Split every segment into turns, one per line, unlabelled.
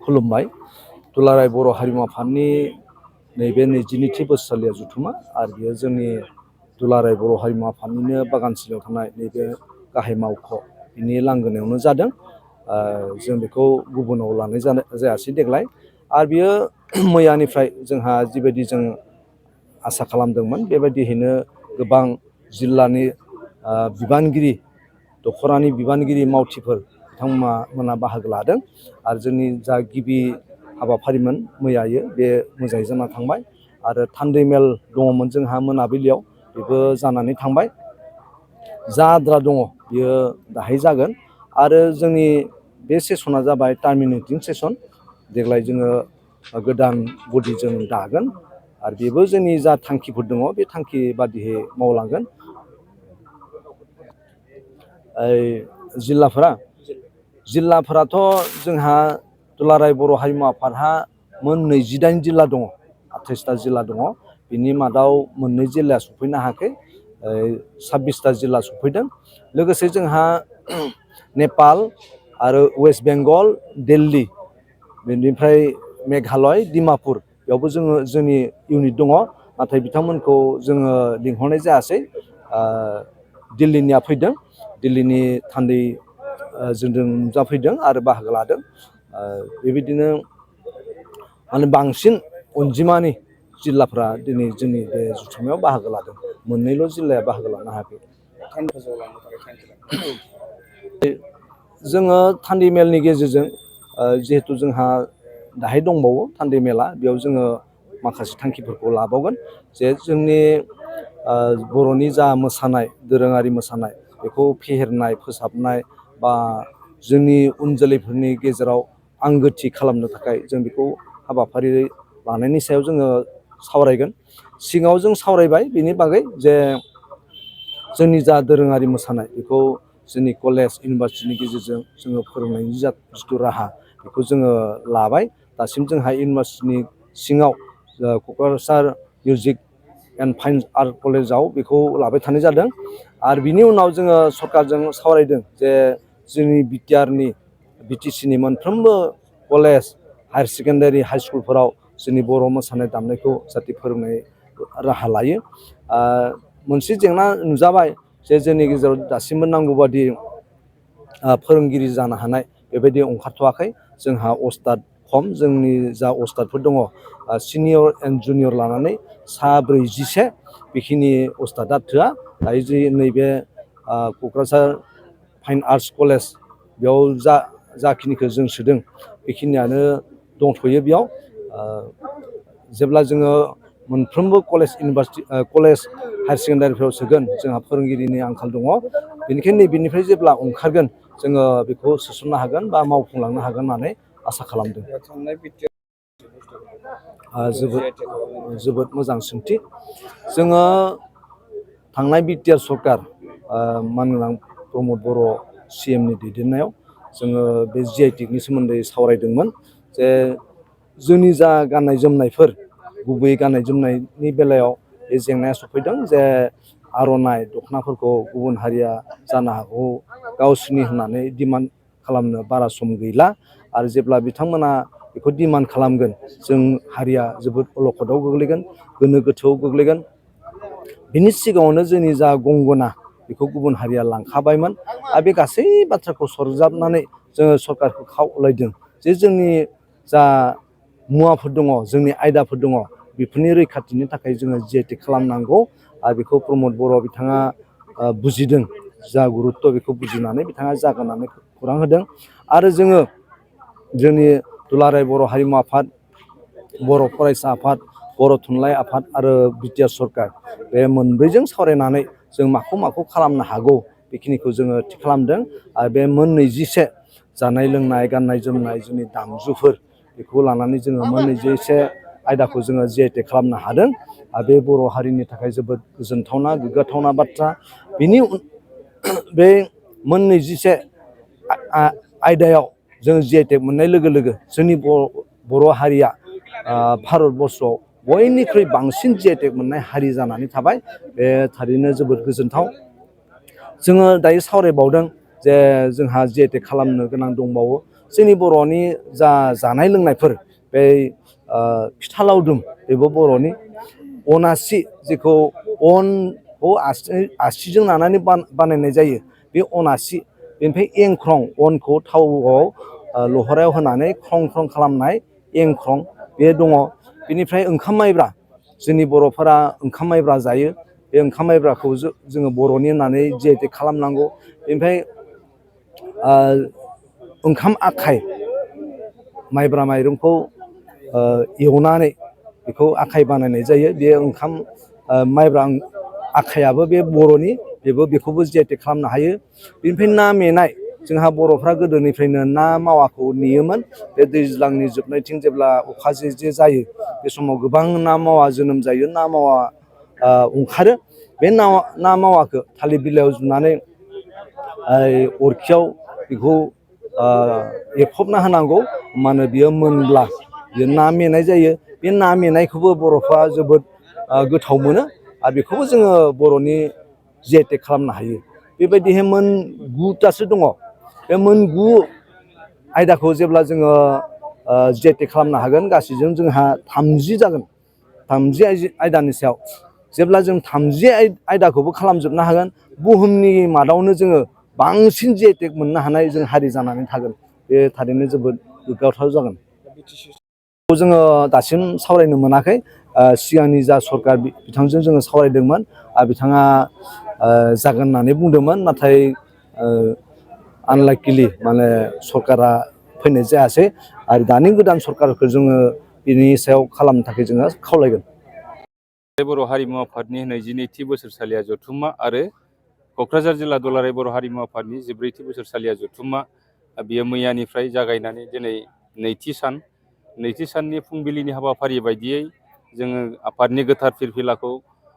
खुलुमबाय। दुलाराय बर' हारिमु आफादनि नैबे 22थि बोसोरसालिया जथुमा आरो बेयो जोंनि दुलाराय बर' हारिमु आफादनिनो बागानसिलियाव थानाय नैबे गाहाय मावख' बिनि लांगोनायावनो जादों। जों बेखौ गुबुनाव लानाय जायासै देग्लाय। आरो बियो मैयानिफ्राय जोंहा जिबायदि जों आसा खालामदोंमोन बेबायदियैनो गोबां जिल्लानि बिबानगिरि दख'रानि बिबानगिरि मावथिफोर बिथांमोना बाहागो लादों आरो जोंनि जा गिबि हाबाफारिमोन मैयायो बे मोजाङै जाना थांबाय आरो थान्दै मेल दङमोन जोंहा मोनाबिलियाव बेबो जानानै थांबाय। जा आद्रा दङ बियो दाहाय जागोन आरो जोंनि बे सेसना जाबाय टार्मिनेटिं सेसन। देग्लाय जोङो गोदान बडिजों दागोन आरो बेबो जोंनि जा थांखिफोर दङ बे थांखि बादियै मावलांगोन। जिल्लाफोराथ' जोंहा दुलाराय बर' हारिमु आफादहा मोन 28 जिल्ला दङ, 28टा जिल्ला दङ। बिनि मादाव मोननै जिल्लाया सफैनो हायाखै, 26टा जिल्ला सफैदों। लोगोसे जोंहा नेपाल आरो वेस्ट बेंगल, दिल्ली, बेनिफ्राय मेघालय, डिमापुर बेयावबो जोंनि इउनिट दङ। नाथाय बिथांमोनखौ जोङो लिंहरनाय जायासै। दिल्लीनिया फैदों, दिल्लीनि थान्दै जोंजों नुजाफैदों आरो बाहागो लादों। बेबायदिनो माने बांसिन अनजिमानि जिल्लाफ्रा दिनै जोंनि बे जथुम्मायाव बाहागो लादों। मोननैल' जिल्लाया बाहागो लानो हायाखै। जोङो थान्दै मेलनि गेजेरजों जिहेथु जोंहा दाहाय दंबावो थान्दै मेला, बेयाव जोङो माखासे थांखिफोरखौ लाबावगोन जे जोंनि बर'नि जा मोसानाय, दोरोङारि मोसानाय बेखौ फेहेरनाय, फोसाबनाय बा जोंनि उन जोलैफोरनि गेजेराव आंगोथि खालामनो थाखाय जों बेखौ हाबाफारि लानायनि सायाव जोङो सावरायगोन। सिगाङाव जों सावरायबाय बेनि बागै जे जोंनि जा दोरोङारि मोसानाय बेखौ जोंनि कलेज इउनिभारसिटिनि गेजेरजों जोङो फोरोंनायनि जिथु राहा बेखौ जोङो लाबाय। दासिम जोंहा इउनिभारसिटिनि सिङाव Kokrajhar music and fine art कलेजाव बेखौ लाबाय थानाय जादों। आरो बिनि उनाव जोङो सरकारजों सावरायदों जे जोंनि बिटिसिनि मोनफ्रोमबो कलेज, हायार सेकेन्डारि, हाइ स्कुलफोराव जोंनि बर' मोसानाय दामनायखौ जाहाथे फोरोंनाय राहा लायो। मोनसे जेंना नुजाबाय जे जोंनि गेजेराव दासिमबो नांगौ बादि फोरोंगिरि जानो हानाय बेबायदि ओंखारथ'वाखै। जोंहा अस्ताद खम, जोंनि जा अस्तादफोर दङ सिनियर एन्ड जुनियर लानानै सा 46 बेखिनि अस्तादा थोआ। दायो जे नैबे क'क्राझार फाइन आर्टस कलेज बेयाव जाखिनिखौ जों सोदों बेखिनियानो दंथ'यो बेयाव। जेब्ला जोङो मोनफ्रोमबो कलेज, इउनिभारसिटि, कलेज हायार सेकेन्डारिफ्राव सोगोन जोंहा फोरोंगिरिनि आंखाल दङ। बेनिखायनो नैबेनिफ्राय जेब्ला ओंखारगोन जोङो बेखौ सोसननो हागोन बा मावफुंलांनो हागोन होननानै आसा खालामदों। जोबोद मोजां सोंथि। जोङो थांनाय बिटिआर सरकार मानगोनां प्रमद बर' CMनि दैदेननायाव जोङो बे GI/टेगनि सोमोन्दै सावरायदोंमोन जे जोंनि जा गाननाय जोमनायफोर, गुबैयै गाननाय जोमनायनि बेलायाव बे जेंनाया सफैदों जे आर'नाइ दख'नाफोरखौ गुबुन हारिया जानो हागौ गावसोरनि होननानै डिमान्ड खालामनो बारा सम गैला। आरो जेब्ला बिथांमोना बेखौ डिमान्ड खालामगोन जों हारिया जोबोद अलखदाव गोग्लैगोन, गोनो गोथोआव गोग्लैगोन। बिनि सिगाङावनो जोंनि जा गंगना बेखौ गुबुन हारिया लांखाबायमोन आरो बे गासै बाथ्राखौ सरजाबनानै जोङो सरकारखौ खावलायदों जे जोंनि जा मुवाफोर दङ, जोंनि आयदाफोर दङ, बेफोरनि रैखाथिनि थाखाय जोङो GI/टेग खालामनांगौ। आरो बेखौ प्रमद बर' बिथाङा बुजिदों, जा गुरुत्त' बेखौ बुजिनानै बिथाङा जागोन होननानै खौरां होदों। आरो जोङो जोंनि दुलाराय बर' हारिमु आफाद, बर' फरायसा आफाद, बर' थुनलाइ आफाद आरो बिटिआर सरकार बे मोनब्रैजों सावरायनानै जों माखौ खालामनो हागौ बेखिनिखौ जोङो थि खालामदों। आरो बे मोन 21 जानाय लोंनाय, गाननाय जोमनाय, जोंनि दामजुफोर बेखौ लानानै जोङो मोन 21 आयदाखौ जोङो GI/टेग खालामनो हादों। आरो बे बर' हारिनि थाखाय जोबोद गोजोनथावना, गोग्गाथावना बाथ्रा। बे मोन 21 आयदायाव जों GI/टेग मोननाय लोगो लोगो जोंनि बर' हारिया भारतबर्सआव बयनिख्रुइ बांसिन GI/टेग मोननाय हारि जानानै थाबाय। बे थारैनो जोबोद गोजोनथाव। जोङो दायो सावरायबावदों जे जोंहा GI/टेग खालामनो गोनां दंबावो। जोंनि बर'नि जा जानाय लोंनायफोर बे फिथा लावदुम बेबो बर'नि अनासि जेखौ अनखौ आसिजों नानानै बानायनाय जायो बे अनासि बेनिफ्राय एंख्रं अनखौ थावआव लहरायाव होनानै ख्रं ख्रं खालामनाय एंख्रं बे दङ। बेनिफ्राय ओंखाम माइब्रा जोंनि बर'फोरा ओंखाम माइब्रा जायो बे ओंखाम माइब्राखौ जोङो बर'नि होननानै जि.आइ.टेक खालामनांगौ। बेनिफ्राय ओंखाम आखाइ माइब्रा माइरंखौ एवनानै बेखौ आखाइ बानायनाय जायो बे ओंखाम माइब्रा आखाइयाबो बे बर'नि बेखौबो जि.आइ.टेक खालामनो हायो। बेनिफ्राय ना मेनाय जोंहा बर'फ्रा गोदोनिफ्रायनो ना मावाखौ नेयोमोन बे दैज्लांनि जोबनायथिं जेब्ला अखा जे जायो बे समाव गोबां ना मावा जोनोम जायो ना मावा ओंखारो बे ना मावाखौ थालिर बिलाइयाव जुनानै अरखियाव बेखौ एरफबना होनांगौ होमबानो बियो मोनब्ला बियो ना मेनाय जायो। बे ना मेनायखौबो बर'फ्रा जोबोद गोथाव मोनो आरो बेखौबो जोङो बर'नि जि.आइ.टेक खालामनो हायो। बेबायदिहाय मोन 9तासो दङ बे मोन 9 आयदाखौ जेब्ला जोङो जि.आइ.टेक खालामनो हागोन गासैजों जोंहा 30 जागोन 30 आयदानि सायाव जेब्ला जों 30 आयदाखौबो खालामजोबनो हागोन बुहुमनि मादावनो जोङो बांसिन जि.आइ.टेक मोननो हानाय जों हारि जानानै थागोन बे थारैनो जोबोद गोग्गाथाव जागोन। जोङो दासिम सावरायनो मोनाखै सिगांनि जा सरखार बिथांजों जोङो सावरायदोंमोन आरो बिथाङा जागोन होननानै बुंदोंमोन नाथाय आनलाकिलि माने सरकारा फैनाय जायासै आरो दानि गोदान सरकारखौ जोङो बिनि सायाव खालामनो थाखाय जोङो खावलायगोन।
बर' हारिमु आफादनि 22थि बोसोरसालिया जथुम्मा आरो क'क्राझार जिल्ला दुलाराय बर' हारिमु आफादनि 14थि बोसोरसालिया जथुम्मा बियो मैयानिफ्राय जागायनानै दिनै नैथि साननि फुंबिलिनि हाबाफारि बायदियै जोङो आफादनि गोथार फिरफिलाखौ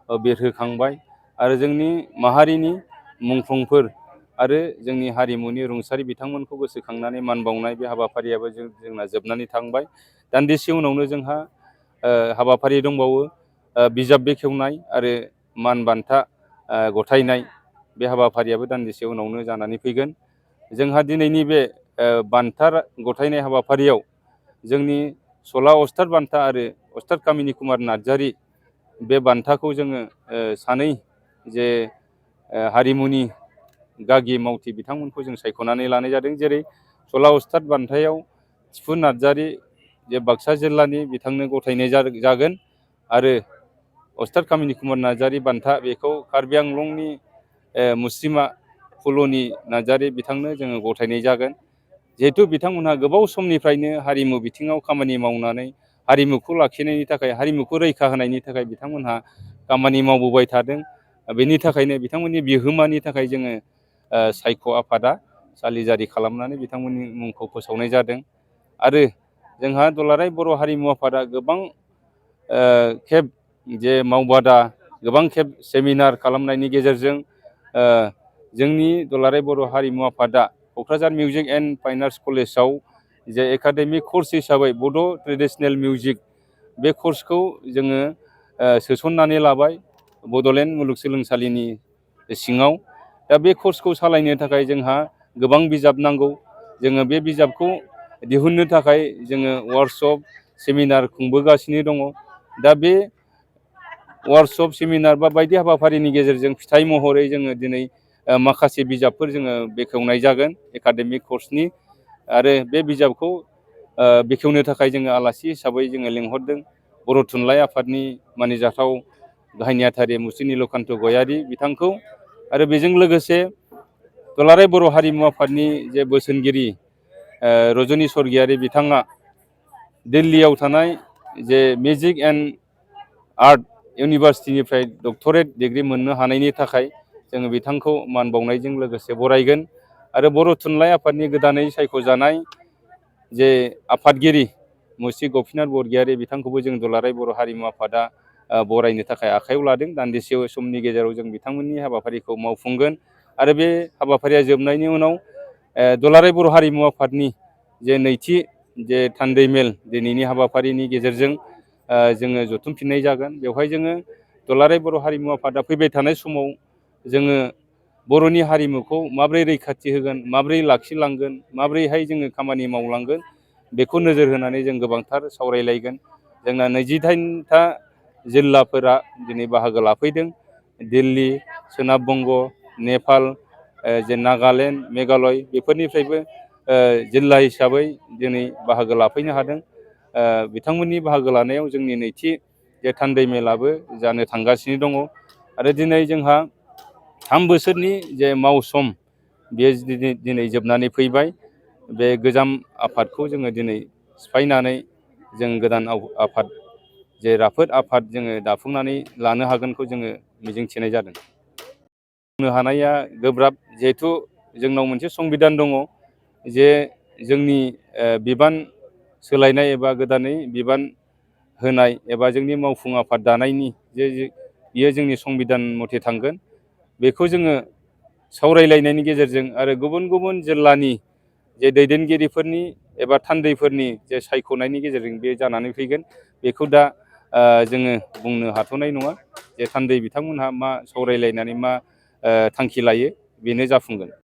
बेरहोखांबाय आरो जोंनि माहारिनि मुंख्लंफोर आरो जोंनि हारिमुनि रुंसारि बिथांमोनखौ गोसोखांनानै मान बावनाय बे हाबाफारियाबो जोंना जोबनानै थांबाय। दान्दिसे उनावनो जोंहा हाबाफारि दंबावो बिजाब बेखेवनाय आरो मान बान्था गथायनाय बे हाबाफारियाबो दान्दिसे उनावनो जानानै फैगोन। जोंहा दिनैनि बे बान्था गथायनाय हाबाफारियाव जोंनि सला अस्ताद बान्था आरो अस्ताद कामिनि कुमार नार्जारि बे बान्थाखौ जोङो सानै जे हारिमुनि गागि मावथि बिथांमोनखौ जों सायख'नानै लानाय जादों। जेरै सला अस्ताद बान्थायाव थिफु नार्जारि जे बाक्सा जिल्लानि बिथांनो गथायनाय जागोन आरो अस्ताद कामिनि कुमार नार्जारि बान्था बेखौ कार्बि आंलंनि मुस्रिमा फुल'नि नार्जारि बिथांनो जोङो गथायनाय जागोन। जिहेथु बिथांमोनहा गोबाव समनिफ्रायनो हारिमु बिथिङाव खामानि मावनानै हारिमुखौ लाखिनायनि थाखाय हारिमुखौ रैखा होनायनि थाखाय बिथांमोनहा खामानि मावबोबाय थादों। बेनि थाखायनो बिथांमोननि बिहोमानि थाखाय जोङो सायख' आफादा सालिजारि खालामनानै बिथांमोननि मुंखौ फोसावनाय जादों। आरो जोंहा दुलाराय बर' हारिमु आफादा गोबां खेब जे मावबादा गोबां खेब सेमिनार खालामनायनि गेजेरजों जोंनि दुलाराय बर' हारिमु आफादा Kokrajhar music and fine arts कलेजाव जे एकाडेमिक कर्स हिसाबै बड' ट्रेडिसनेल मिउजिक बे कर्सखौ जोङो सोसननानै लाबाय बड'लेण्ड मुलुगसोलोंसालिनि सिङाव। दा बे कर्सखौ सालायनो थाखाय जोंहा गोबां बिजाब नांगौ। जोङो बे बिजाबखौ दिहुननो थाखाय जोङो वार्कशप सेमिनार खुंबोगासिनो दङ। दा बे वार्कशप सेमिनार बा बायदि हाबाफारिनि गेजेरजों फिथाइ महरै जोङो दिनै माखासे बिजाबफोर जोङो बेखेवनाय जागोन एकाडेमिक कर्सनि आरो बे बिजाबखौ बेखेवनो थाखाय जोङो आलासि हिसाबै जोङो लिंहरदों बर' थुनलाइ आफादनि मानिजाथाव गाहाय नेहाथारि मुस्रि निलकान्त गयारि बिथांखौ आरो बेजों लोगोसे दुलाराय बर' हारिमु आफादनि जे बोसोनगिरि रजनि स्वरगियारि बिथाङा दिल्लीयाव थानाय जे मिउजिक एन्ड आर्ट इउनिभारसिटिनिफ्राय डक्टरेट डिग्रि मोननो हानायनि थाखाय जोङो बिथांखौ मान बावनायजों लोगोसे बरायगोन। आरो बर' थुनलाइ आफादनि गोदानै सायख'जानाय जे आफादगिरि मुस्रि गपिनाथ बरगयारि बिथांखौबो जों दुलाराय बर' हारिमु आफादा बरायनो थाखाय आखायाव लादों। दान्दिसे समनि गेजेराव जों बिथांमोननि हाबाफारिखौ मावफुंगोन आरो बे हाबाफारिया जोबनायनि उनाव दुलाराय बर' हारिमु आफादनि जे नैथि जे थान्दै मेल दिनैनि हाबाफारिनि गेजेरजों जोङो जथुमफिननाय जागोन। बेवहाय जोङो दुलाराय बर' हारिमु आफादा फैबाय थानाय समाव जोङो बर'नि हारिमुखौ माबोरै रैखाथि होगोन, माबोरै लाखिलांगोन, माबोरैहाय जोङो खामानि मावलांगोन, बेखौ नोजोर होनानै जों गोबांथार सावरायलायगोन। जोंना 28था जिल्लाफोरा दिनै बाहागो लाफैदों। दिल्ली, सोनाब बंग', नेपाल, जे नागालेण्ड, मेघालय बेफोरनिफ्रायबो जिल्ला हिसाबै दिनै बाहागो लाफैनो हादों। बिथांमोननि बाहागो लानायाव जोंनि नैथि जे थान्दै मेलाबो जानो थांगासिनो दङ। आरो दिनै जोंहा 3 बोसोरनि जे मावसम बेयो दिनै जोबनानै फैबाय। बे गोजाम आफादखौ जोङो दिनै सिफायनानै जों गोदान आफाद, जे राफोद आफाद जोङो दाफुंनानै लानो हागोनखौ जोङो मिजिंथिनाय जादों। बुंनो हानाया गोब्राब, जिहेथु जोंनाव मोनसे संबिधान दङ जे जोंनि बिबान सोलायनाय एबा गोदानै बिबान होनाय एबा जोंनि मावफुं आफाद दानायनि जे बियो जोंनि संबिधान मथे थांगोन। बेखौ जोङो सावरायलायनायनि गेजेरजों आरो गुबुन गुबुन जिल्लानि जे दैदेनगिरिफोरनि एबा थान्दैफोरनि जे सायख'नायनि गेजेरजों बे जानानै फैगोन। बेखौ दा जोङो बुंनो हाथ'नाय नङा जे थान्दै बिथांमोनहा मा सावरायलायनानै मा थांखि लायो, बेनो जाफुंगोन।